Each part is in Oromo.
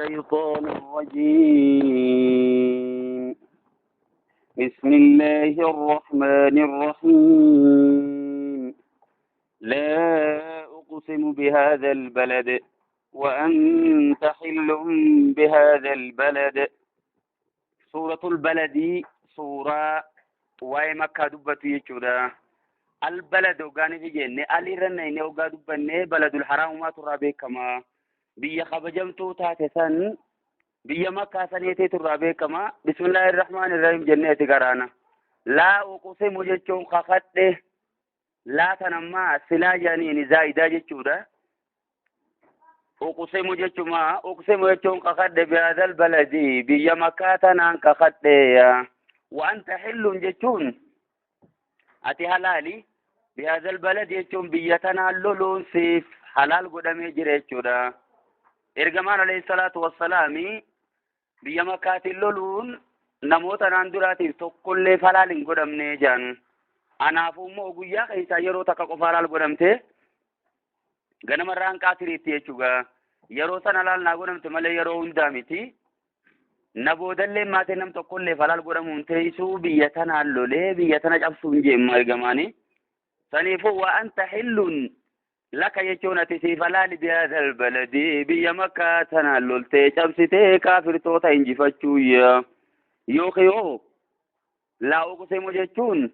الشيطان الرجيم. بسم الله الرحمن الرحيم. لا أقسم بهذا البلد وأنت حل بهذا البلد. سورة البلد سورة waa'ee Makkaa dubbatu jechuudha. Albalad hoggaanii fi jenne alirra inni hoggaa dubbanne baladul haraamumaatu irraa beekama. Biyya kabajamtuu taate san biyya Makkaa saniitiitu irraa beekama. Bismillaahi rahmaani rahiim jenneeti garaana. Laa uqsimu jechuun kakadhe, laa tanammaa silaa jedhaniin zaa'idaa jechuudha. Uqsimu jechuma uqsimu jechuun kakadhe, bihaadhal baladi biyya Makkaa tanaan kakadhe. وأنت حل jechuun ati halaali, بهذا البلد jechuun biyya tanaan loluun siif halaal godhamee jira jechuudha. Ergamaan alayhi salaatu wassalaami biyya Makkaatiin loluun namoota naan duraatiif tokkollee halaal hin godhamne jedhan. Anaafuu immoo guyyaa keessaa yeroo takka qofa halaal godhamte, ganamarraan qaatiriitti jechuudha. Yeroo sana halaal naa godhamte malee yeroo hundaa miti. Na boodallee maatiin nam tokkollee halaal godhamuun teessuu biyya tanaan lolee biyya tana cabsuun jeemma ergamaani. Saniifuu وأنت حل laka jechuun ati siif halaali, بهذا البلد biyya Makkaa tanaan loltee cabsitee kaafirtoota injifachuu. Yookiin yoo لا أقسم jechuun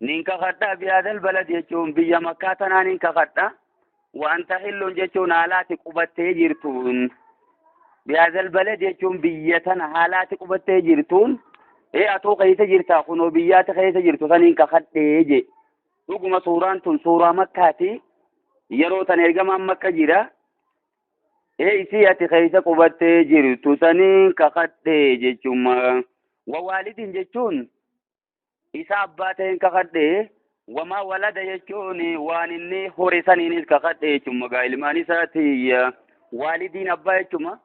nin kakadha, بهذا البلد jechuun biyya Makkaa tanaa nin kakadha. وأنت حل jechuun haalaati qubattee jirtuun. بهذا البلد jechuun biyya tana haalaati qubattee jirtuun, ee atoo keessa jirtaa, kunoo biyyaati keessa jirtu saniin kakadhee je. Dhuguma suuraan tun suuraa Makkaati. Yeroo tan ergamaan Makka jira. Ee isii ati keessa qubattee jirtu saniin kakadhee jechuun. ووالد jechuun isa abbaa ta'een kakadhee. وما ولد jechuun waan inni hore saniinis kakadhee jechuun magaa ilmaan isaati. Waalidiin abbaa jechuuma.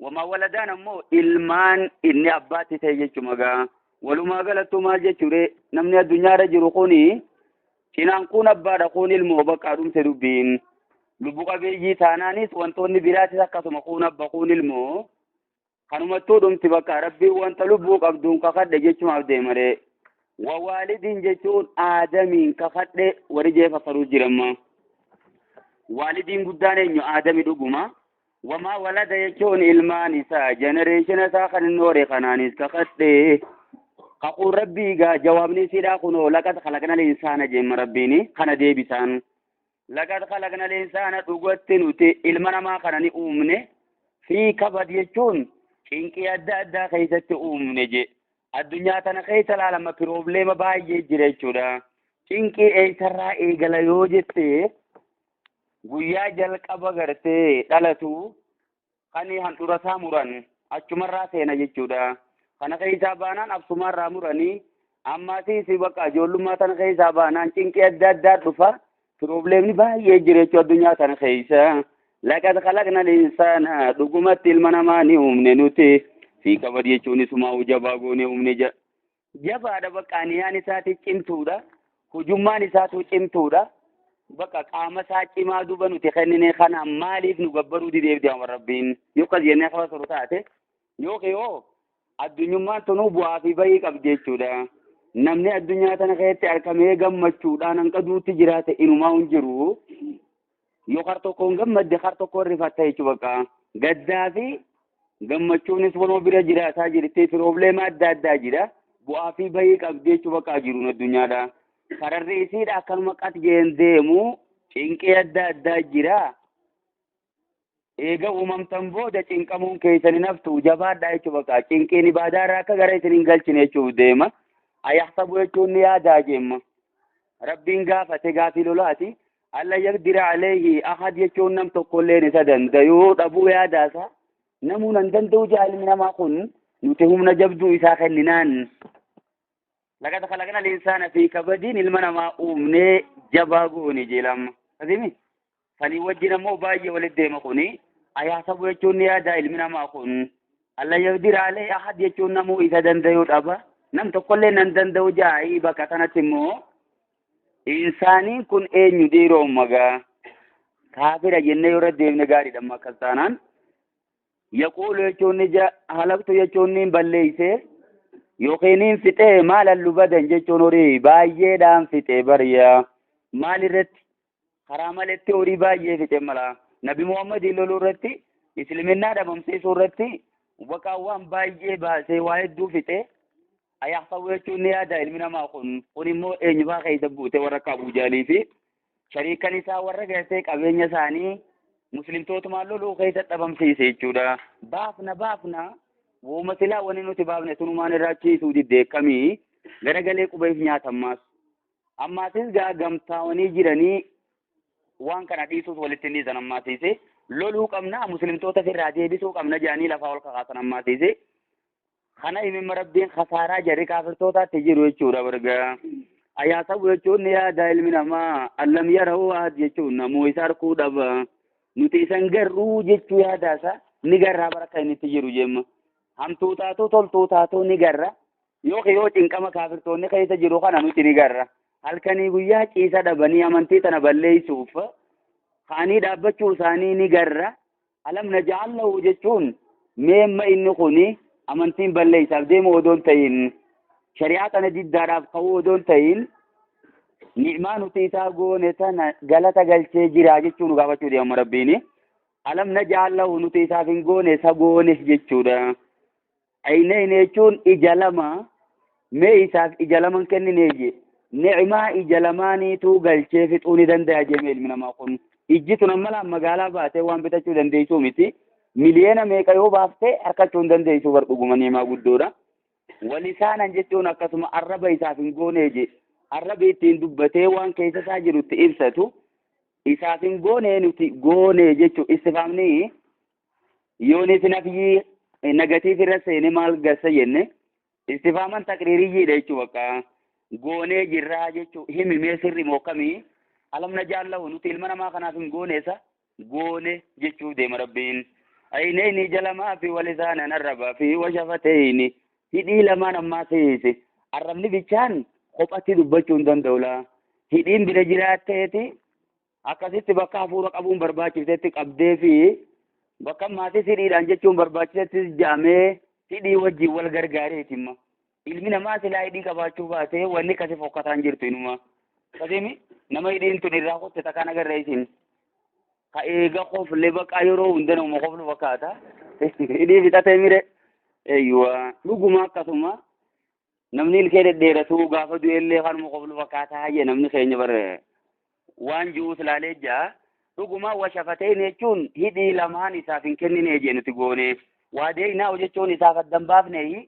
وما ولد aan ammoo ilmaan inni abbaatti ta'e jechuudha gaa. Walumaa galattuu maal jechuudha, namni addunyaarra jiru kuni cinaan kun abbaadha, kun ilmoo, bakka dhumte dubbiin. Lubbu qabeeyyii taanaanis wantoonni biraatis akkasuma, kun abba, kun ilmoo, kanumattuu dhumti. Bakka Rabbiin wanta lubbuu qabduun kakadhe jechumaaf deemaree. ووالد jechuun Aadamiin kakadhe warri jee fassaruu jiramma. Waalidiin guddaan eenyu? Aadami dhuguma. وما ولد jechuun ilmaan isaa, generation isaa kan inni hore kanaanis kakadhe. Kakuun Rabbii gaa jawaabni isiidhaa kunoo لقد خلقنا الإنسان jeemma Rabbiini kana deebisaan. لقد خلقنا الإنسان dhugatti nuti ilma namaa kana ni uumne. في كبد jechuun cinqii adda addaa keessatti uumne je. Addunyaa tana keessa laalama problem baay'ee jira jechuudha. Cinqii eessarraa eegala yoo jette, guyyaa jalqaba gartee dhalatu kan handhuura isaa muran achumarraa seena jechuudha. Kana keessaa baanaan absumarraa muranii ammaasiis bakka ijoollummaa tana keessaa baanaan cinqii adda addaa dhufa. Problemni baay'ee jira jechuudha addunyaa tana keessa. لقد خلقنا الإنسان dhugumatti ilma namaa ni uumne nuti. في كبد jechuun isumaa jabaa goonee uumne jedha. Jabaadha, bakka niyaan isaati cimtuudha. Hujummaan isaatu cimtuudha. Bakka qaama isaa cimaa duba nuti kennine kana maaliif nu gabbaruu dideef deema Rabbiin? Yoo akkas jennee hafa taate, yookiin yoo addunyummaan tunuu bu'aa fi bahii qabdi jechuudha. Namni addunyaa tana keessatti argamee gammachuudhaan hanqaduutti jiraate inumaa hin jiru. Yoo har tokkoon gammadde, har tokkoon rifatta jechuudha bakka. Gaddaa fi gammachuunis waluma bira jiraataa jirti. Problem adda addaa jira. Bu'aa fi bahii qabdi jechuudha bakka jiruun addunyaadha. Kararri isiidha akkanuma qat jeen deemu, cinqii adda addaa jira. Eega uumamtan booda cinqamuun keessan hin haftu, jabaadha jechuudha bakka. Cinqiin ibaadaarraa akka gara isin hin galchine jechuuf deema. أيحسب jechuun ni yaadaa jeemma. Rabbiin gaafate gaafii lolaati. أن لن يقدر عليه أحد jechuun nam tokkolleen isa dandayuu dhabuu yaadaasa. Namuun hin danda'u jaalmi namaa kun nuti humna jabduu isaa kenninaan. لقد خلقنا الإنسان في كبد ilma namaa uumnee jabaa goone jeelama. Asimi sanii wajjin ammoo baay'ee walitti deema kuni. أيحسب jechuun ni yaada ilmi namaa kun. أن لن يقدر عليه أحد jechuun namuu isa dandayuu dhaba. Nam tokkollee nan danda'u jaa'ii. Bakka kanatti immoo insaaniin kun eenyu dhiiroo magaa? Kaafira jennee yoo irra deemne gaariidha amma akkas taanaan. Yaquulu jechuun ni halaktu jechuun ni balleeyse yookiin ni fixee maalan lubadan jechuun horii baay'eedhaan fixee bariya. Maal irratti? Karaa maletti horii baay'ee fixe mala. Nabi Muhammadiin loluu irratti, isliminnaa dhabamsiisuu irratti waqaawwan baay'ee baasee waa hedduu fixe. Ayahsabu jechuun ni yaada ilmi namaa kun. Kun immoo eenyufaa keessa buute warra akka Abuu Jaalii fi shariikan isaa warra gartee qabeenya isaanii muslimtootumaan loluu keessa dhabamsiise jechuudha. Baafna baafna wooma silaa wanni nuti baafne sunumaan irraa ciisuu diddee kamii garagalee qubeef nyaatammaas. Ammaasis gaa gamtaawanii jiranii waan kana dhiisuus walitti hin dhiisan ammaasiise. Loluu qabna muslimtoota ofirraa deebisuu qabna jedhanii lafaa ol kakaasan ammaasiise. Kana himimma rabbiin khasaaraa jarri kaafirtootaatti jiru jechuudha barga. Ayaasabu jechuun ni yaada ilmi namaa allam yarahuu ahad jechuun namuu isa arguu dhaba. Nuti isan garruu jechuu yaadaasa ni garraa bara akka inni itti jiru jemma. Hamtuu taatuu toltuu taatuu ni garra. Yookiin yoo cinqama kaafirtoonni keessa jiru kana nuti ni garra. Halkanii guyyaa ciisa dhabanii amantii tana balleessuuf ka'anii dhaabbachuu isaanii ni garra. Alam naj'al lahu jechuun meemma inni kuni amantiin balleessaaf deemu odoo hin ta'in shari'aa tana diddaadhaaf ka'uu odoo hin ta'in ni'maa nuti isaa goone tana galata galchee jira jechuu nu gaafachuu deema rabbiini. Alam naj'al lahu nuti isaaf hin goone isa goone jechuudha. Aynayni jechuun ija lama mee isaaf ija lama hin kenninee je. Ni'maa ija lamaaniituu galchee fixuu ni danda'a jee ilmi namaa kun. Ijji tun amma laan magaalaa baatee waan bitachuu dandeessuu miti. Miliyoona meeqa yoo baaftee harkachuu hin dandeessuu bar dhuguma ni'maa guddoodha. Walisaanan jechuun akkasuma arraba isaaf hin goonee je. Arrabi ittiin dubbatee waan keessa isaa jirutti ibsatu isaaf hin goonee nuti goonee jechuu istifaamni yoonis nafyii nagatiif irra seene maal gassa jenne istifaaman taqriiriyyiidha jechuu bakka goonee jirraa jechuu himi mee sirri moo kamii alam najaallahu nuti ilma namaa kanaaf hin gooneessa goone jechuuf deema rabbiin. Aynayni ija lamaa fi walisaanan arrabaa fi washafatayni hidhii lamaan ammaa seese arrabni bichaan kophatti dubbachuu hin danda'u laa. Hidhiin bira jiraatteeti akkasitti bakka hafuura qabuun barbaachiftetti qabdee fi bakka maatis hidhiidhaan jechuun barbaachisetti jaamee hidhii wajjin wal gargaareeti imma. Ilmi namaa silaa hidhii qabaachuu baatee wanni kasi fokkataan jirtu inuma. Akkasimi nama hidhiin tun irraa kotte takkaan agarra isin. Ka eega kofle baqa yeroo hunda nama koflu fakkaata. Hidhii fixatee mire. Eeyyuwa dhuguma akkasuma namni ilkee dhedheeratu gaafa du'ellee kanuma koflu fakkaataa jee namni keenya bare waan jiruus laalee jaa. Dhuguma washafateen jechuun hidhii lamaan isaaf hin kennine jee nuti goone. Waadeynaa jechuun isaaf addan baafne.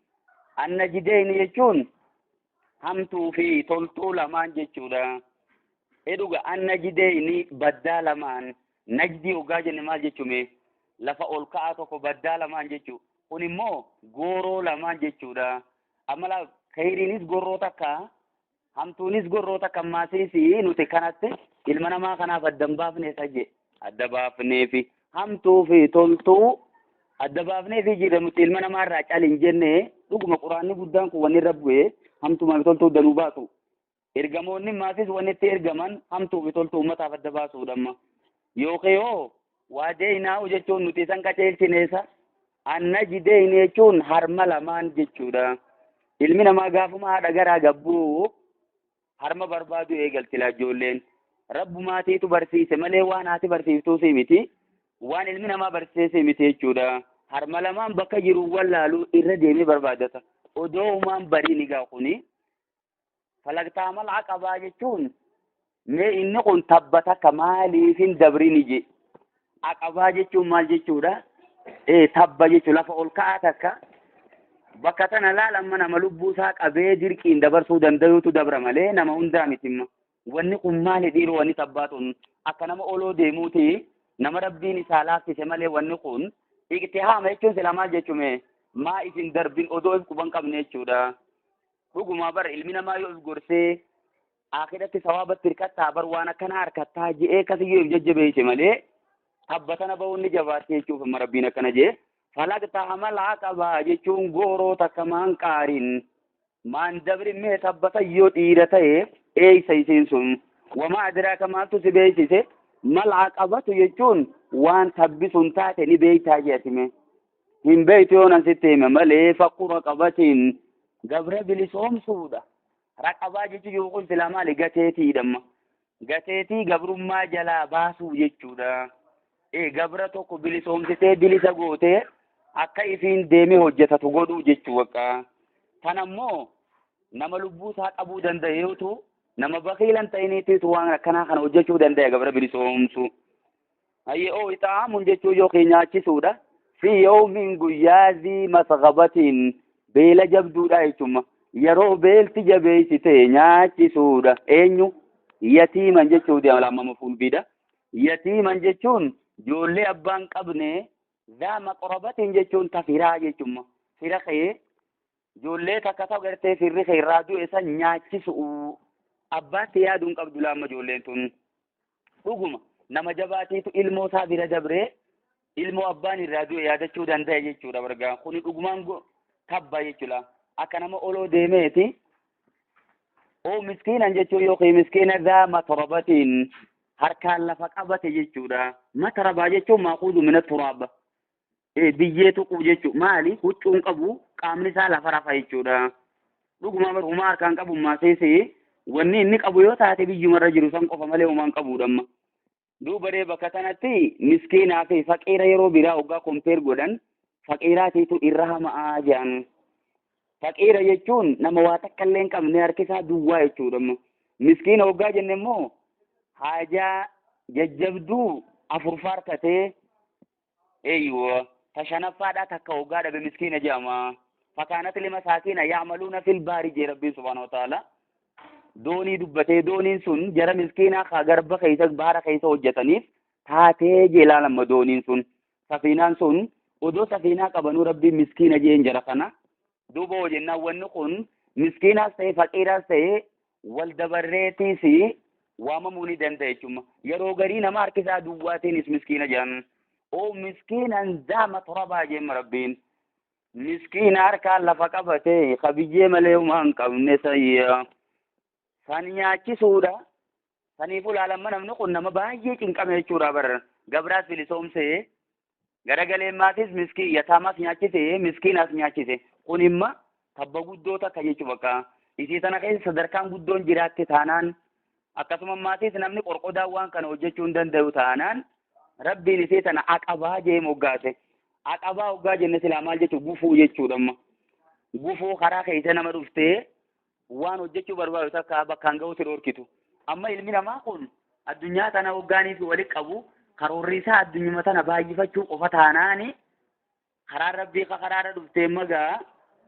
Anna jideen jechuun hamtuu fi toltuu lamaan jechuudha. Dhuga anna jideeni baddaa lamaan najdii hoggaa jenne maal jechume lafa ol ka'aa tokko baddaa lamaan jechuu. Kun immoo gooroo lamaan jechuudha. Amma laa khayriinis gorroo takka hamtuunis gorroo takka maasiisi nuti kanatti ilma namaa kanaaf adda baafne isa je adda baafneefi hamtuu fi toltuu adda baafneefi jira nuti ilma namaa irraa cal hin jenne dhuguma quraanni guddaan kun wanni irra bu'ee hamtumaa fi toltuu danuu baasu. Ergamoonni maasis wanni itti ergaman hamtuu fi toltuu uummataaf adda baasuudha amma. Yookiin yoo waadeynaa jechuun nuti isan qaceelchineessa anna jideyni jechuun harma lamaan jechuudha. Ilmi namaa gaafuma haadha garaa gabbuu harma barbaadu eegalti laa ijoolleen. Rabbumaatiitu barsiise malee waan haati barsiiftuusi miti. Waan ilmi namaa barsiise miti jechuudha. Harma lamaan bakka jiru wallaalu irra deemee barbaadata. Odoo uumaan barii ni gaa kuni. Falaqtaamal aqabaa jechuun mee inni kun tabba takka maaliif hin dabrini je. Aqabaa jechuun maal jechuudha? Tabba jechuun lafa ol ka'aa takka. Bakka tana laal amma nama lubbuu isaa qabee dirqiin dabarsuu danda'utu dabra malee nama hundaa miti imma. Wanni kun maali dhiiroo wanni tabbaa tun akka nama oloo deemuuti nama rabbiin isaa laaffise malee wanni kun iqtihaama jechuun sila maal jechume maa isin darbin odoo if quban qabne jechuudha. Dhugumaa bara ilmi namaa yoo if gorsee akhiratti sawaabatti hirkattaa bar waan akkanaa harkattaa je'ee kasiyyuu if jajjabeesse malee tabba tana ba'uun ni jabaatti jechuuf amma rabbiin akkana jee. Falaqtaamal aqabaa jechuun gooroo takka maan qaarin maan dabrin mee tabbata yoo dhiira ta'e eeysa isiin sun wamaa adraaka maaltu si beeksise mal aqabatu jechuun waan tabbi sun taate ni beektaa jeetime. Hin beektu yoo nan sitti hime malee fakku raqabatiin gabra bilisoomsuudha. Raqabaa jechuun yoo kun silaa maali gateetiidhamma. Gateetii gabrummaa jalaa baasuu jechuudha. Gabra tokko bilisoomsitee bilisa gootee akka isiin deemee hojjetatu godhuu jechuu bakka. Tanammoo nama lubbuu isaa qabuu danda'eetu nama bakiilan ta'iniitiitu waan akkanaa kana hojjechuu danda'a gabra bilisoomsu. Hayyee oo ixaamuun jechuun yookiin nyaachisuudha. Fi yoomiin guyyaa zii masqabatiin beela jabduudha jechuudha. Yeroo beelti jabeessite nyaachisuudha. Eenyu? Yatiiman jechuudha lammama fuulbiidha. Yatiiman jechuun ijoollee abbaan qabne zaa maqrabatiin jechuun tafiraa jechuudha. Fira kee ijoollee takka ta'u gartee firri kee irraa du'e san nyaachisu. Abbaatti yaaduu hin qabdu laamma ijoolleen tun. Dhuguma nama jabaatiitu ilmoo isaa bira dabree ilmoo abbaan irraa du'e yaadachuu danda'a jechuudha bargaa. Kuni dhugumaan tabba jechuudha. Akka nama oloo deemeeti. Oo miskiinan jechuun yookiin miskiina zaa matrabatiin harkaan lafa qabate jechuudha. Matrabaa jechuun maaquudu mina turaaba. Biyyee tuquu jechuudha. Maali? Huccuun qabu qaamni isaa lafa rafa jechuudha. Dhuguma bar humaa harkaan qabu maaseesee wanni inni qabu yoo taate biyyumarra jiru san qofa malee humaan qabuudha amma. Duuba dee bakka kanatti miskiinaa fi faqiira yeroo biraa hoggaa kompeer godhan faqiiraatiitu irra hama'aa jedhan. Faqiira jechuun nama waa takka illee hin qabne harki isaa duwwaa jechuudha. Miskiina hoggaa jenne immoo haajaa jajjabduu afurfaa harkatee eeyyoo ta shanaffaadhaa takka hoggaa dhabe miskiina jedhama. Fakkaanatti lima saakiina yaamaluuna fil baari jee Rabbiin subhaanahu wa ta'ala. Doonii dubbatee dooniin sun jara miskiinaa kaa garba keessa baara keessa hojjetaniif taatee jee ilaalamma dooniin sun. Safiinaan sun odoo safiinaa qabanuu Rabbiin miskiina jeen jara kana. Duuba hoo jennaan wanni kun miskiinaas ta'e faqiiraas ta'e wal dabarreetiis waamamuu ni danda'a jechuudha. Yeroo garii nama harki isaa duwwaatiinis miskiina jedhan. Oo miskiinan zaa matrabaa jeen Rabbiin. Miskiina harkaan lafa qabatee qabiyyee malee homaa hin qabne sayya. San nyaachisuudha. Saniifuu ilaalamma namni kun nama baay'ee cinqame jechuudha bara. Gabraas bilisoomsee garagaleen maatis miskiin yataamaas nyaachise miskiinaas nyaachise. Kun imma tabba guddoo takka jechuu bakka. Isii sana keessa sadarkaan guddoon jiraatte taanaan akkasuma maatis namni qorqodaan waan kana hojjechuu hin danda'u taanaan Rabbiin isii tana aqabaa jee moggaase. Aqabaa hoggaa jenne silaa maal jechuu gufuu jechuudha amma. Gufuu karaa keessa nama dhuftee waan hojjechuu barbaadu takka bakkaan ga'uutti dhorkitu. Amma ilmi namaa kun addunyaa tana hoggaanii fi walitti qabu karoorri isaa addunyuma tana baay'ifachuu qofa taanaani karaan Rabbii karaarra dhuftee magaa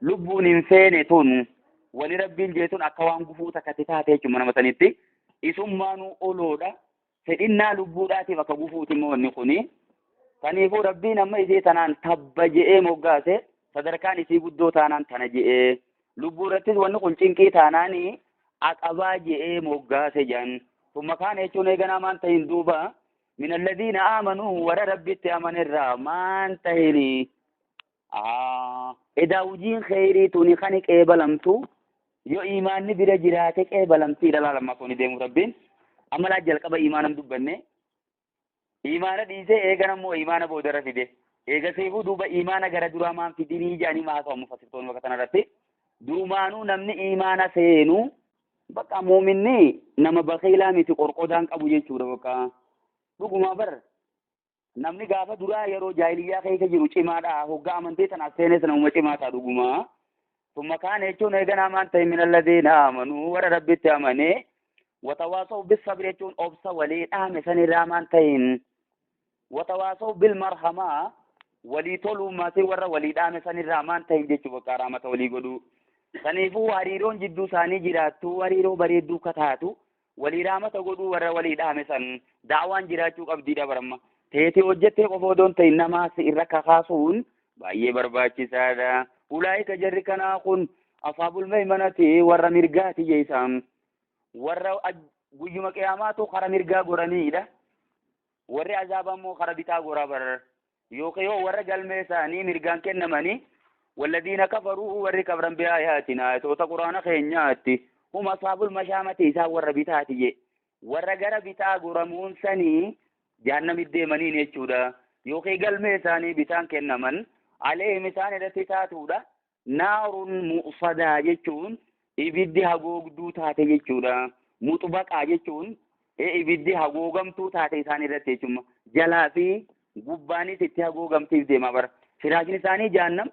lubbuun hin feene tun wani Rabbiin jeetun akka waan gufuu takkatti taate jechuudha nama sanitti. Isummaanuu oloodha. Fedhinnaa lubbuudhaatiif akka gufuuti immoo wanni kuni. Kanaafuu Rabbiin amma isii tanaan tabba je'ee moggaase sadarkaan isii guddoo taanaan tana je'ee. Lubbuu irrattis wanni kun cinqii taanaani aqabaa je'ee moggaase jedhan. Summa kaana jechuun eeganaa maan tahin duuba min alladhiina aamanuu warra Rabbitti amanirraa maan tahini. Edaa hojiin kheyrii tuni kan qeebalamtu yoo imaanni bira jiraate qeebalamtiidha laalammaa kuni deemu Rabbiin. Amma laa jalqaba imaanam dubbanne. Imaana dhiisee eegan ammoo imaana boodarra fide. Eegasiifuu duuba imaana gara duraa maan fidinii jedhanii maasawu mufassirtoonni bakka kanarratti. Durumaanuu namni imaana seenu bakka muuminni nama bakiilaa miti qorqodaan qabu jechuudha bakka. Dhuguma bar namni gaafa duraa yeroo jaahiliyyaa keessa jiru cimaadha. Hoggaa amantee tanaaf seenes namuma cimaa ta'a dhuguma. Summa kaana jechuun eeganaa maan ta'e min alladhiina aamanuu warra Rabbitti amanee watawaasaw bisabri jechuun obsa walii dhaame sanirraa maan ta'in watawaasaw bilmarhamaa walii toluu maatii warra walii dhaame sanirraa maan ta'in jechuu bakka raamata walii godhuu. Saniifuu hariiroon jidduu isaanii jiraattu hariiroo bareedduu akka taatu walii raamata godhuu warra walii dhaame san daawaan jiraachuu qabdiidha baramma. Teetee hojjettee qofa odoo hin ta'in namaas irra kakaasuun baay'ee barbaachisaadha. Ulaayika jarri kanaa kun asaabul maymanati warra mirgaati jeesaan. Warra guyyuma qiyaamaatu kara mirgaa goraniidha. Warri azaaba immoo kara bitaa goraa barar. Yookiin yoo warra galmee isaanii mirgaan kennamanii walladhiina kafaruu warri kabran bi'aayaatinaa toota quraana keenyaatti hum asaabul mashaamati isaan warra bitaati je. Warra gara bitaa goramuun sanii jahannamitti deemaniin jechuudha. Yookiin galmee isaanii bitaan kennaman Aleehim isaan irratti taatuudha. Naarun mu'sadaa jechuun ibiddi hagoogduu taate jechuudha. Muxbaqaa jechuun ibiddi hagoogamtuu taate isaan irratti jechuudha. Jalaa fi gubbaanis itti hagoogamtiif deema bara. Firaashni isaanii jahannam,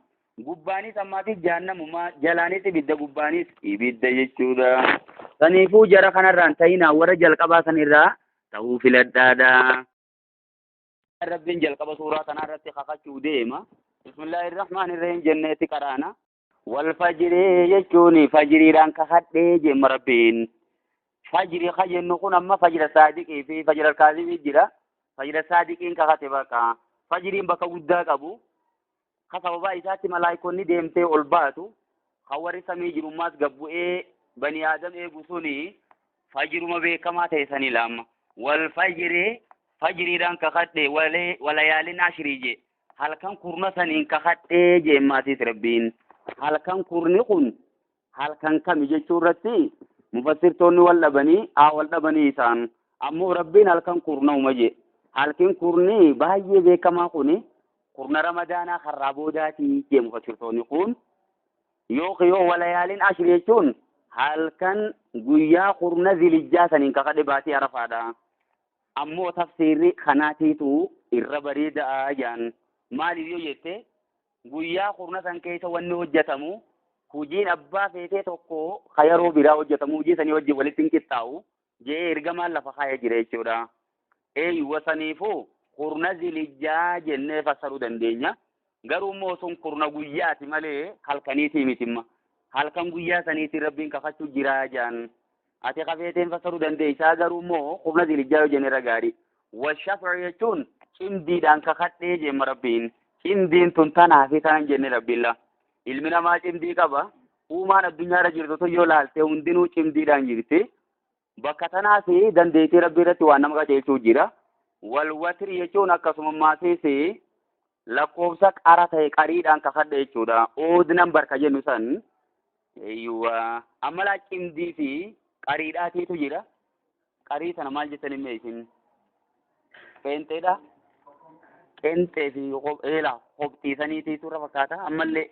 gubbaanis ammaatis jahannamumaa, jalaanis ibidda, gubbaanis ibidda jechuudha. Saniifuu jara kanarraan ta'inaa warra jalqabaa sanirraa ta'uu filadhaadha. Rabbiin jalqaba suuraa kanarratti kakachuu deema. Bismillahirrahmanirrahiim jenneetti qaraana. Wal fajrii jechuun fajriidhaan kakadhee jemma Rabbiin. Fajri ka jennu kun amma fajra saadiqii fi fajra kaasibii jira. Fajra saadiqiin kakate bakka. Fajriin bakka guddaa qabu. Ka sababaa isaatti malaayikoonni deemtee ol baatu. Ka warri samii jirummaas gabbu'ee bani aadam eegu suni fajruma beekamaa ta'e sanii laamma. Wal fajri fajriidhaan kakadhe walayaalin ashrii je. Halkan kurna saniin kakadhee jeemmaatiis Rabbiin. Halkan kurni kun halkan kami jechuu irratti mufassirtoonni wal dhabanii wal dhabanii isaan. Ammoo Rabbiin halkan kurna uma je. Halkin kurni baay'ee beekamaa kuni kurna ramadaanaa karraa boodaatii jee mufassirtoonni kun. Yoo walayaalin ashri jechuun halkan guyyaa kurna zilijjaa saniin kakadhe baatii arafaadha. Ammoo tafsiirri kanaatiitu irra bareedaa jaan. Maaliif yoo jette guyyaa kurna san keessa wanni hojjetamu hojiin abbaa feetee tokko ka yeroo biraa hojjetamu hojii sanii wajjin walitti hin qixxaawu jee ergamaan lafa kaaya jira jechuudha. Eeyyuwa saniifuu kurna zilijjaa jennee fassaruu dandeenya. Garuu immoo sun kurna guyyaati malee halkaniitii mitimma. Halkan guyyaa saniitiin Rabbiin kakachuu jiraa jaan. Ati kafeeteen fassaruu dandeessaa garuu immoo kurna zilijjaa yoo jenne irra gaarii. Washaf'i jechuun cimdiidhaan kakadhee jemma Rabbiin. Cimdiin tun tanaa fi tanan jenne Rabbiin la. Ilmi namaa cimdii qaba. Uumaan addunyaarra jirtu tun yoo laalte hundinuu cimdiidhaan jirti. Bakka tanaas dandeettii Rabbii irratti waan nama qajeelchuu jira. Wal watri jechuun akkasuma maasiis lakkoofsa qara ta'e qariidhaan kakadhe jechuudha. Odd number ka jennu san. Eeyyuwa. Amma laa cimdii fi qariidhaatiitu jira. Qarii sana maal jettanii mee isin? Qeenxeedha. Qeenxee fi eela hobxiisaniitiitu irra fakkaata. Ammallee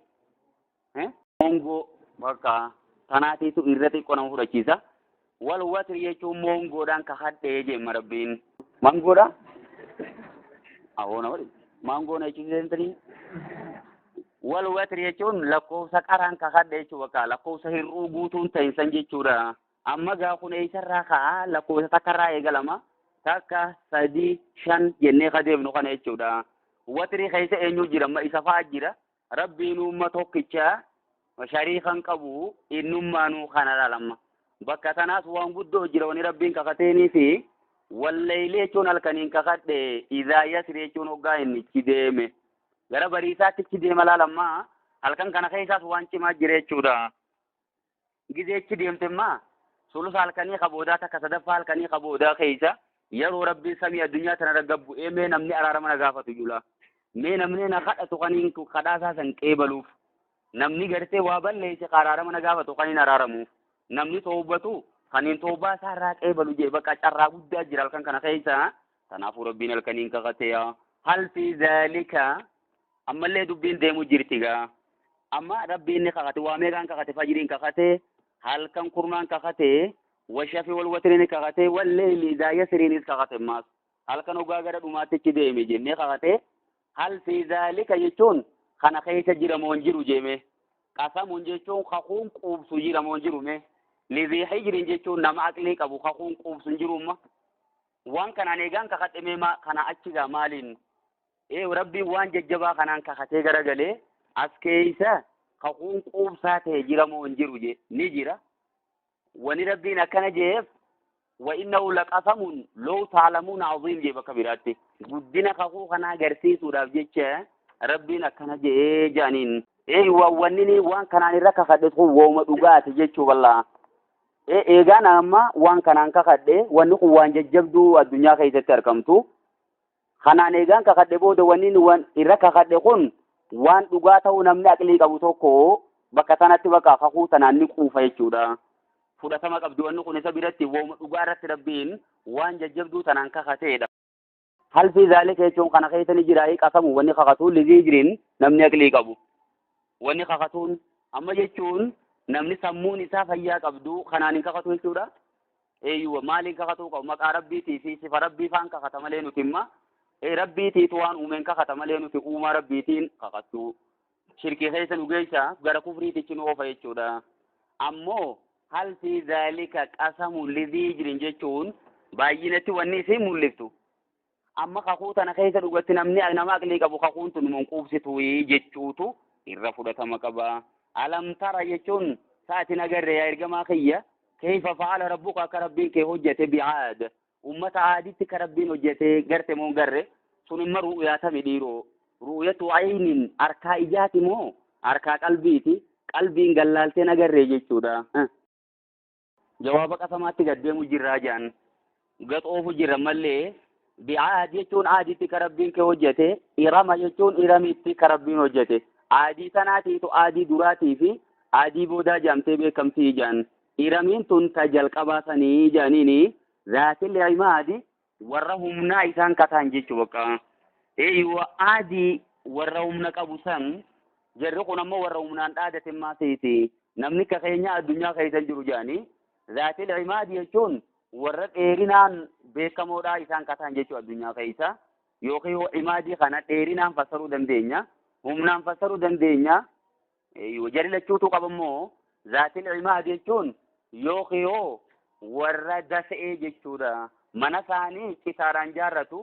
mongoo bakka tanaatiitu irra xiqqoo nama fudhachiisa. Wal watri jechuun mongoodhaan kakadhee jemma Rabbiin. Mangoodha? Awoo nama dhibu. Mangoo na jechuun wal watri jechuun lakkoofsa qaraan kakadhe jechuu bakka lakkoofsa hir'uu guutuun ta'insan jechuudha. Amma gaa kun eessarraa ka'a lakkoofsa takkarraa eegalama. 1, 3, 5 jennee ka deemnu kana jechuudha. Watri keessa eenyu jira? Amma isa fa'aa jira. Rabbiin uumma tokkicha shariikan qabu innummaanuu kana laalama. Bakka tanaas waan guddoo jira wani Rabbiin kakateenii fi walleeyli jechuun halkaniin kakadhe idhaa yasri jechuun hoggaa inni itti deeme. Gara bariisaatti itti deema laalammaa halkan kana keessaas waan cimaa jira jechuudha. Gizee itti deemtemmaa sulusa halkanii kaboodaa takka sadaffaa halkanii kaboodaa keessa yeroo Rabbiin samii addunyaa tana irra gabbu'ee mee namni araarama na gaafatu jula. Mee namni na kadhatu kaniin kadhaasaa san qeebaluuf. Namni gartee waa balleesse araarama na gaafatu kaniin araaramuuf. Namni toobatu kaniin toobaa isaa irraa qeebalu jee bakka carraa guddaa jira halkan kana keessa. Kanaafuu Rabbiin halkaniin kakatee hal fi zaalika ammallee dubbiin deemu jirti gaa. Amma Rabbiin ni kakate waa meeqaan kakate fajriin kakate halkan kurnaan kakate washafi wal watriin kakate walleeyli idaa yasriinis kakate maas halkan ogaa gara dhumaatichi deeme jennee kakate hal fi zaalika jechuun kana keessa jira moo hin jiru jeeme. Qasamuun jechuun kakuun quubsu jira moo hin jiru mee. Lizii hijriin jechuun nama aqlii qabu kakuun quubsu hin jiru amma. Waan kanaan eegaan kakadhe mee kana achi gaa maaliin? Rabbiin waan jajjabaa kanaan kakatee garagalee as keessa kakuun quubsaa ta'e jira moo hin jiru jee ni jira. Wani Rabbiin akkana jeef wa innahu laqasamun law ta'lamuuna aziim jee bakka biraatti. Guddina kakuu kanaa agarsiisuudhaaf jecha Rabbiin akkana jee jaaniin. Wanni waan kanaan irra kakadhe kun wooma dhugaati jechuu bal'aa. Eegaan amma waan kanaan kakadhe wanni kun waan jajjabduu addunyaa keessatti argamtu. Kanaan eegaan kakadhe booda wanni waan irra kakadhe kun waan dhugaa ta'uu namni aqlii qabu tokko bakka sanatti bakka kakuu tanaan ni quufa jechuudha. Fudhatama qabdi wanni kun isa biratti wooma dhugaa irratti Rabbiin waan jajjabduu tanaan kakateedha. Hal fi zaalika jechuun kana keessa ni jira qasamu wanni kakatuun lizii namni aqlii qabu. Wanni kakatuun amma jechuun namni sammuun isaa fayyaa qabdu kanaan hin kakatu jechuudha. Eeyyuu maaliin kakatuu qabu maqaa rabbiitii fi sifa rabbii faan kakata malee nuti imma rabbiitiitu waan uumeen kakata malee nuti uumaa rabbiitiin kakattu. Shirkii keessa nu geessa gara kufriitichi nu oofa jechuudha. Ammoo hal fi zaalika qasamu lizii jechuun baay'inatti wanni isiin mul'iftu. Amma kakuu tana keessa dhugatti namni nama aqlii qabu kakuun tun mun quubsitu jechuutu irra fudhatama qaba. Alam tara jechuun sa'atiin agarre yaa ergamaa kiyya kayfa fa'ala rabbuka akka rabbiin kee hojjete bi'aad ummata aaditti ka rabbiin hojjete garte moo garre sun imma ru'yaatami dhiiroo ru'yatu aynin harkaa ijaati moo harkaa qalbiiti qalbiin gallaalteen agarre jechuudha. Jawaaba qasamaatti gaddeemu jirraa jaan gaxoofu jirra mallee bi'aad jechuun aaditti ka rabbiin kee hojjete irama jechuun iramitti ka rabbiin hojjete aadii tanaatiitu aadii duraatii fi aadii boodaa jaamtee beekamtii jaan iramiin tun ta jalqabaa sanii jaaniini zaatil imaadi warra humnaa isaan kataan jechuu bakka eeyyuu aadii warra humna qabu san jarri kun ammoo warra humnaan dhaadate maasiiti namni ka keenya addunyaa keessa jiru jaanii zaatil imaadi jechuun warra dheerinaan beekamoodhaa isaan kataan jechuu addunyaa keessa yookiin imaadii kana dheerinaan fassaruu dandeenya humnaan fassaruu dandeenya jarri lachuutu qabammoo zaatil imaadi jechuun yookiin warra dasa'ee jechuudha mana isaanii citaadhaan jaarratu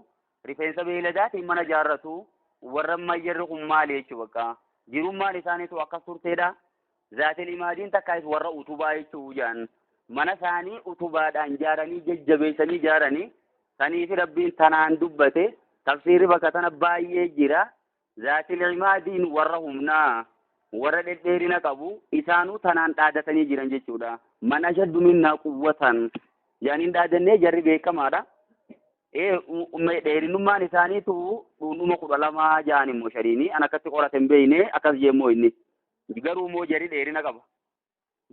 rifeensa beeyladaatiin mana jaarratu warra ammayyaarri kun maali jechuu bakka jirummaan isaaniitu akkas turteedha zaatil imaadiin takkaas warra utubaa jechuu jaan mana isaanii utubaadhaan jaaranii jajjabeessanii jaaranii saniifi rabbiin tanaan dubbate tafsiirri bakka tana baay'ee jira zaatil imaadiin warra humnaa warra dhedheerina qabu isaanuu tanaan dhaadatanii jiran jechuudha. Man ashaddu minnaa quwwatan yaaniin dhaadannee jarri beekamaadha. Dheerinummaan isaaniitu dhundhuma 12 jaan immoo shariini an akkatti qorate hin beekne akkas jeemmoo inni garuu immoo jarri dheerina qaba.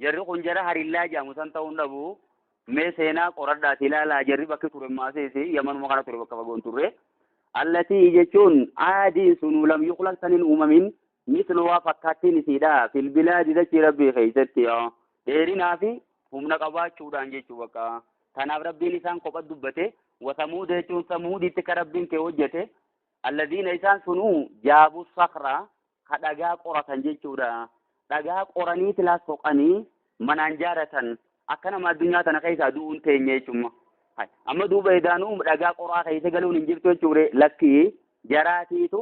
Jarri kun jara harillaa jaamu san ta'uu hin dhabu. Mee seenaa qoradhaati ilaalaa jarri bakki ture maaseesi yamanuma kana ture bakka fagoon turre. Allatii jechuun aadiin sunuu lam yuqlaq saniin uumamin mislu waa fakkaattiin isiidha filbilaadi dachii rabbii keessatti dheerinaa fi humna qabaachuudhaan jechuu bakka tanaaf rabbiin isaan kopha dubbate wasamuuda jechuun samuuditti ka rabbiin kee hojjete alladiina isaan sunuu jaabu sakra ka dhagaa qoratan jechuudha dhagaa qoranii tilaa soqanii manaan jaaratan akka nama addunyaa tana keessaa du'uun teenye jechuudha amma duuba edaanuu dhagaa qoraa keessa galuun hin jirtu jechuudha lakkii jaraatiitu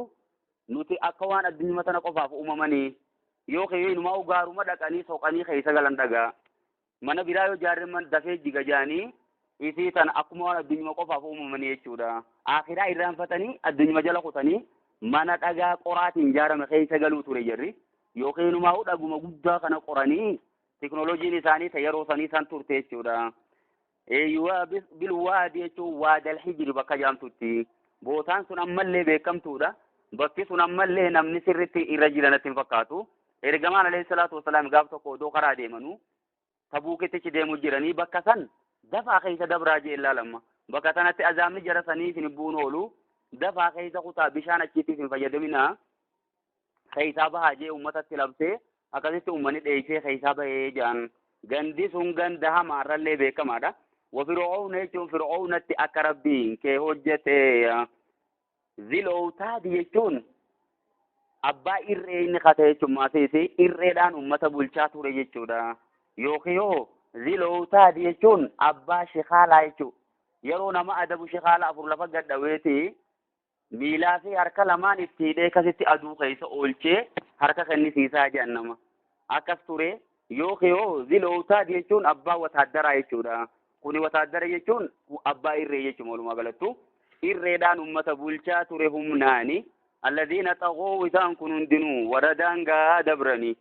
nuti akka waan addunyaa tana qofaaf uumamanii yookiin inumaa gaaruma dhaqanii soqanii keessa galan dhagaa mana biraa yoo jaarre dafee jiga jaanii isii tana akkuma waan addunyaa qofaaf uumamanii jechuudha. Akhiraa irraanfatanii addunyaa jala kutanii mana dhagaa qoraatiin ijaarame keessa galuu ture jarri yookiin inumaa dhaguma guddaa kana qoranii teknooloojiin isaanii ta yeroo sanii san turte jechuudha. Eeyyuu bilwaadi jechuun waadal hijri bakka jaamtutti bootaan sun ammallee beekamtuudha. Bakki sun ammallee namni sirriitti irra jiranatti hin fakkaatu. Ergamaan alayhi salaatu wasalaam gaaf tokko odoo karaa deemanuu tabuukittichi deemu jiranii bakka san dafaa keessa dabraa jee ilaalamma. Bakka sanatti azaabni jara sanii isin bu'uun oolu dafaa keessa kutaa bishaan achitti isin fayyadaminaa keessaa bahaa jee uummatatti labsee akkasitti uummanni dheessee keessaa bahee jaan gandi sun ganda hamaarrallee beekamaadha. Wa fir'aawna jechuun fir'aawnatti akka rabbiin kee hojjete zilowtaadi jechuun abbaa irree inni kate jechuun maasiisi irreedhaan uummata bulchaa ture jechuudha. Yookiin yoo zilowtaadi jechuun abbaa shikaalaa jechuudha. Yeroo nama adabu shikaala 4 lafa gadhaweeti miilaa fi harka lamaan itti hidhee akkasitti aduu keessa oolchee harka kennisiisaa jedhan nama. Akkas ture yookiin yoo zilowtaadi jechuun abbaa wataaddaraa jechuudha. Kuni wataaddara jechuun abbaa irree jechuudha walumaa galattu. Irreedhaan uummata bulchaa ture humnaani. Alladiina xagoo isaan kun hundinuu warra daangaa dabranii.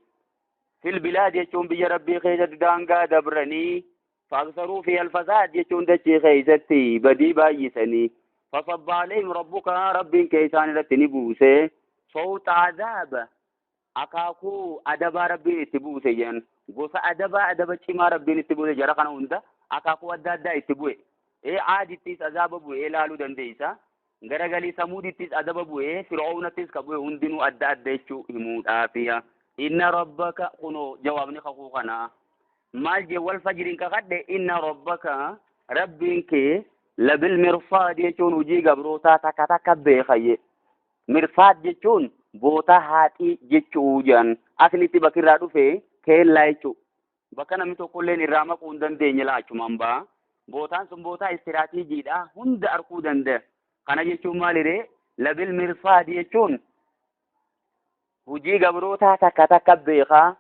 Fil bilaad jechuun biyya rabbii keessatti daangaa dabranii. Faaksaruu fi alfasaad jechuun dachee keessatti badii baay'isanii. Fasabba alayhim rabbuka rabbiin kee isaan irratti ni buuse. Sawta azaaba akaakuu adabaa rabbiin itti buuse jedhan. Gosa adabaa adaba cimaa rabbiin itti buuse jara kana hunda akaakuu adda addaa itti bu'e. Aadittis azaaba bu'ee ilaaluu dandeessa. Garagalii Samuudittis adaba bu'ee, Fir'aawnattis ka bu'e hundinuu adda adda jechuu himuudhaafiya. Inna rabbaka kunoo jawaabni kakuu kanaa. Maal jee wal fajriin kakadhe inna rabbaka rabbiin kee labil mirsaad jechuun hojii gabrootaa takka takka beekayye. Mirsaad jechuun bootaa haaxii jechuu jedhan. Aslitti bakirraa dhufe keellaa jechuu. Bakka namni tokkolleen irraa maquu hin dandeenye laachumaan ba'a. Bootaan sun bootaa istiraatiijiidha. Hunda arkuu danda'a. Kana jechuun maaliree? Labil mirsaad jechuun hojii gabrootaa takka takka beekaa.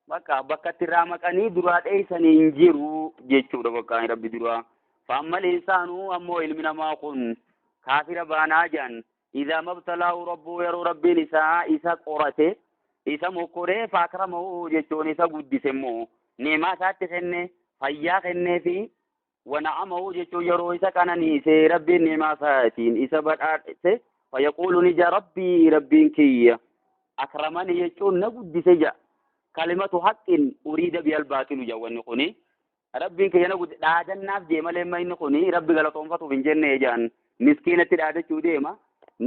Bakka bakkatti irraa maqanii duraa dheessanii hin jiru jechuudha bakka rabbi duraa. Faammal insaanuu ammoo ilmi namaa kun kaafira baanaa jedhan. Idaa mabtalaahu rabbuu yeroo rabbiin isaa isa qorate isa mokkoree faakramahu jechuun isa guddise immoo ni'imaa isaatti kenne fayyaa kennee fi wana'amahu jechuun yeroo isa qananiise rabbiin ni'imaa isaatiin isa badhaadhise fayaquulu ni jaa rabbii rabbiin kiyya akramani jechuun na guddise ja kalimatu haqqin uriida biyal baatilu ja wanni kuni rabbiin kiyya na guddise dhaadannaaf jee malee amma inni kuni rabbi galatoonfatuuf hin jenne jaan miskiinatti dhaadachuu deema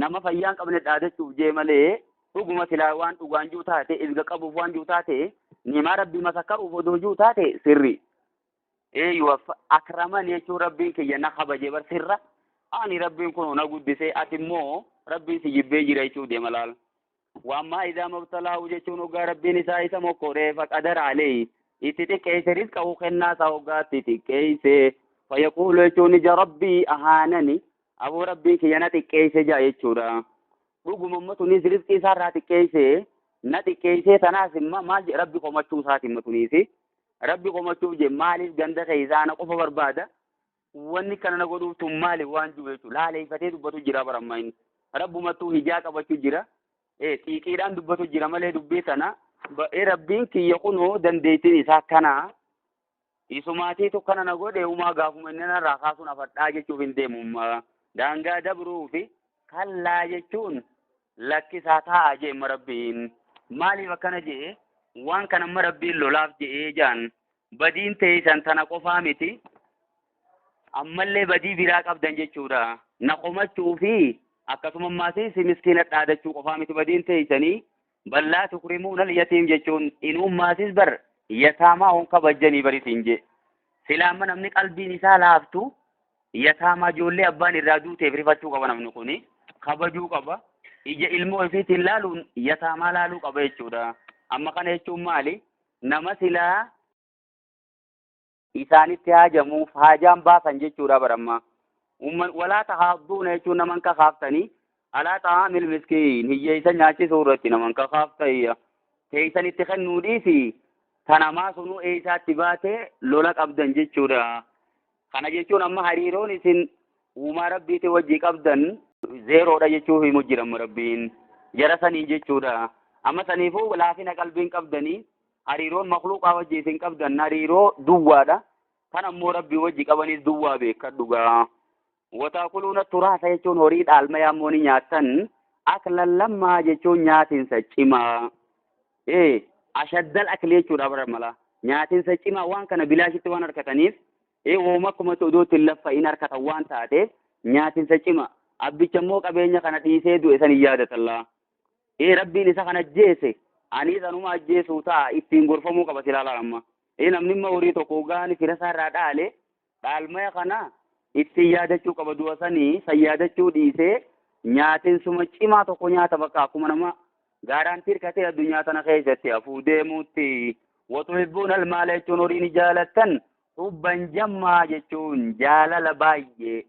nama fayyaa hin qabne dhaadachuuf jee malee dhuguma silaa waan dhugaan jiru taate izga qabuuf waan jiru taate ni'imaa rabbii masakkaruuf odoo jiru taate sirri. Eeyyuu akraman jechuun rabbiin kiyya na kabaje bar sirra ani rabbiin kun na guddise ati immoo rabbiin si jibbee jira jechuu deema laal. Waammaa idaa mabtalaahu jechuun hoggaa rabbiin isaa isa mokkoree faqadara alayhi itti xiqqeesse rizqahu kennaa isaa hoggaa itti xiqqeesse fayaquulu jechuun ija rabbii ahaanani aboo rabbiin kiyya na xiqqeesse jaa jechuudha. Dhuguma immoo tunis rizqii isaa irraa xiqqeesse na xiqqeessee tanaas immoo maal jedhe rabbi komachuu isaati immoo tuniisi. Rabbi komachuuf jee maaliif ganda keessaa ana qofa barbaada wanni kana na godhuuf tun maaliif waan jiru jechuudha. Laaleeffatee dubbatu jira baramma inni. Rabbumattuu hijaa qabachuu jira. Xiiqiidhaan dubbatu jira malee dubbii sana rabbiin kiyya kunoo dandeettiin isaa kana isumaatiitu kana na godhe umaa gaafuma inni narraa kaasuun afadhaa jechuuf hin deemu. Daangaa dabruu fi kallaa jechuun lakkisaa taa'a jeemma rabbiin. Maaliif akkana jee waan kana amma rabbiin lolaaf je'ee jaan badiin teessan tana qofaa miti ammallee badii biraa qabdan jechuudha. Na komachuu fi akkasuma ammaas si miskiina dhaadachuu qofaa miti badiin teessanii ballaa tukrimuuna yatiim jechuun inuummaasis bar yataamaa hon kabajjanii baritiin jee. Silaa amma namni qalbiin isaa laaftu yataamaa ijoollee abbaan irraa duuteef rifachuu qaba namni kuni kabajuu qaba. Ija ilmoo ofiitiin laaluun yataamaa laaluu qaba jechuudha. Amma kana jechuun maali? Nama silaa isaanitti haajamuuf haajaan baasan jechuudha baramma. Walaa tahaadduuna jechuun naman kakaaftanii alaa ta'aamil miskiin hiyyeessa nyaachisuu irratti naman kakaaftayya. Teessanitti kennuu dhiisi tanamaa sunuu eessaatti baatee lola qabdan jechuudha. Kana jechuun amma hariiroon isin uumaa rabbiitii wajjii qabdan zeeroodha jechuu himu jiran rabbiin jara sanii jechuudha. Amma saniifuu laafina qalbiin qabdanii hariiroon makluuqaa wajjii isin qabdan hariiroo duwwaadha. Kan ammoo rabbii wajji qabanis duwwaa beekadhu gaa. Wataakuluuna turaasa jechuun horii dhaalma yaammoo ni nyaattan aklan lammaa jechuun nyaatinsa cimaa. Ashaddal akli jechuudha bara mala. Nyaatinsa cimaa waan kana bilaashitti waan harkataniif wooma akkuma odootti hin laffa'in harkatan waan taateef nyaatinsa cimaa. Abbicha immoo qabeenya kana dhiisee du'e san hin yaadatallaa. Rabbiin isa kana ajjeese ani sanuma ajjeesuu ta'a ittiin gorfamuu qaba silaa amma. Namni immoo horii tokko gaani fira isaa irraa dhaale dhaalmaya kana ittiin yaadachuu qaba du'a sanii san yaadachuu dhiisee nyaatinsuma cimaa tokko nyaata bakka akkuma nama gaaraantii hirkatee addunyaa tana keessatti hafuu deemuutti. Watuhibbuuna almaala jechuun horii ni jaalattan hubban jammaa jechuun jaalala baay'ee.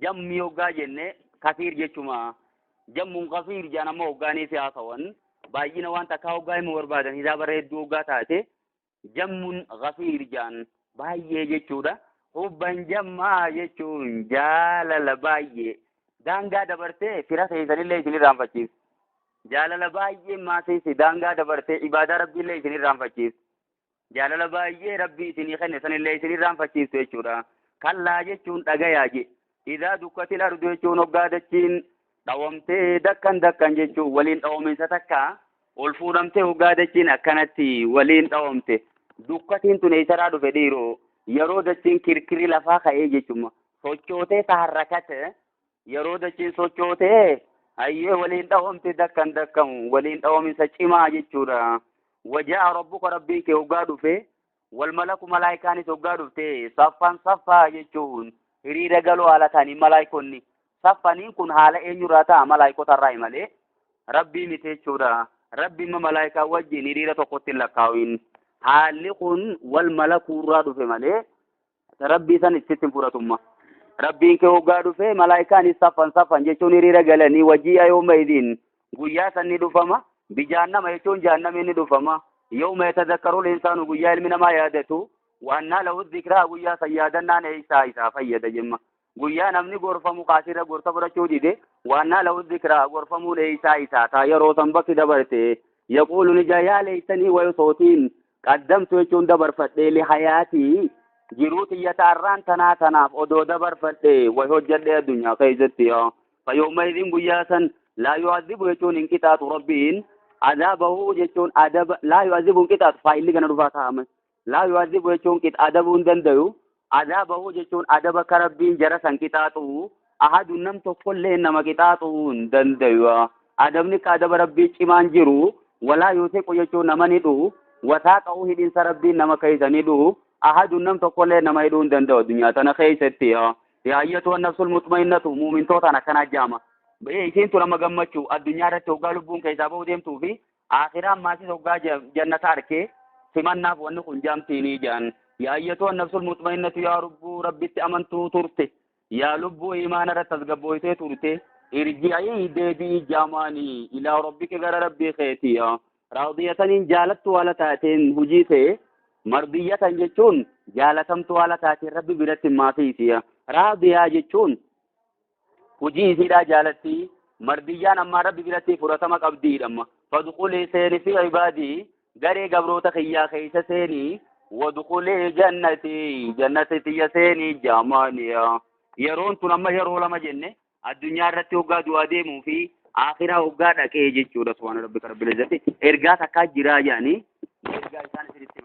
Jammi hoggaa jenne kafiir jechuma. Jammuun kafiir jaan amma hoggaanii fi haasawan baay'ina waan takkaa hoggaa himuu barbaadan hisaaba hedduu hoggaa taate jammuun kafiir jaan baay'ee jechuudha. Hubban jammaa jechuun jaalala baay'ee daangaa dabartee fira keessanillee isin irraanfachiisa. Jaalala baay'ee maasiisi daangaa dabartee ibaadaa rabbiillee isin irraanfachiisa. Jaalala baay'ee rabbii isinii kenne sanillee isin irraanfachiisu jechuudha. Kallaa jechuun dhagayaa je. Idaa dukkatil ardu jechuun hoggaa dachiin dhawamtee dakkan dakkan jechuun waliin dhawaminsa takka ol fuudhamtee hoggaa dachiin akkanatti waliin dhawamte. Dukkatiin tun eessaraa dhufe dhiiroo yeroo dachiin kirkirri lafaa ka'ee jechuudha. Sochootee taharrakate Yeroo dachiin sochootee hayyee waliin dhawamte dakkan dakkamu waliin dhawaminsa cimaa jechuudha. Wajaa rabbuka rabbiin kee hoggaa dhufe wal malaku malaayikaanis hoggaa dhufte saffan saffaa jechuun hiriira galoo haala ta'anii malaayikonni saffaniin kun haala eenyurraa ta'a malaayikotarraa malee rabbii miti jechuudha. Rabbi imma malaayikaa wajjin hiriira tokkotti hin lakkaa'in. Haalli kun wal malakuurraa dhufe malee rabbii san itti hin fudhatumma. Rabbiin kee hoggaa dhufe malaayikaanis saffan saffan jechuun hiriira galanii wajji'a yooma idiin guyyaa san ni dhufama. Bijaannama jechuun jahannamii ni dhufama. Yooma yatadakkaru insaanu guyyaa ilmi namaa yaadatu. Waannaa lahu dhikraa guyyaa san yaadannaan eeysaa isaa fayyada jemma. Guyyaa namni gorfamu kaasirra gorsa fudhachuu dide waannaa lahu dhikraa gorfamuun eeysaa isaa taa yeroo san bakki dabarte. Yaquulu ni yaa leeysanii wayosootiin qaddamtu jechuun dabarfadhee li hayaatii jiruu tiyya taarraan tanaa tanaaf odoo dabarfadhee way hojjedhee addunyaa keessatti fayooma idin guyyaa san laa yu'adhibu jechuun hin qixaaxu rabbiin adaabahu jechuun adaba laa yu'adhibu hin qixaaxu faayilli kana dhufaa taa'ame laa yu'adhibu jechuun adabuu hin dandayu adaabahu jechuun adaba ka rabbiin jara san qixaaxu ahadun nam tokkollee nama qixaaxuu hin dandayu adabni ka adaba rabbii cimaan jiru walaa yuutiqu jechuun nama ni dhu'u wasaaqa'uu hidhinsa rabbiin nama keessa ni dhu'u ahadun nam tokkollee nama hidhuu hin danda'u addunyaa tana keessatti yaa ayyatuha nafsul mutma'innatu muumintootaan akkanaa jaama isiin tun amma gammachuu addunyaa irratti hoggaa lubbuun keessaa bahuu deemtuu fi aakhiraan maasis hoggaa jannata arkee simannaaf wanni kun jaamtiinii jaan yaa ayyatuha nafsul mutma'innatu yaa lubbuu rabbitti amantuu turte yaa lubbuu imaana irratti tasgabbooytee turte irji'ii deebi'ii jaamaanii ilaa rabbika gara rabbii keetii raadiyataniin jaalattu haala taateen hujii ta'e mardiyatan jechuun jaalatamtu haala taateen rabbi biratti maafiisi raadiyaa jechuun hujii isiidhaa jaalatti mardiyyaan ammaa rabbi biratti fudhatama qabdiidhamma fadkhulii seeni fi ibaadii garee gabroota kiyyaa keessa seenii wadkhulii jannatii jannati tiyya seenii jaamaaniya yeroon tun amma yeroo lama jenne addunyaa irratti hoggaa du'aa deemuu fi akhiraa hoggaa dhaqee jechuudha. Subhaana rabbika rabbil izzati ergaa takkaa jiraa jedhanii ergaa isaan isinitti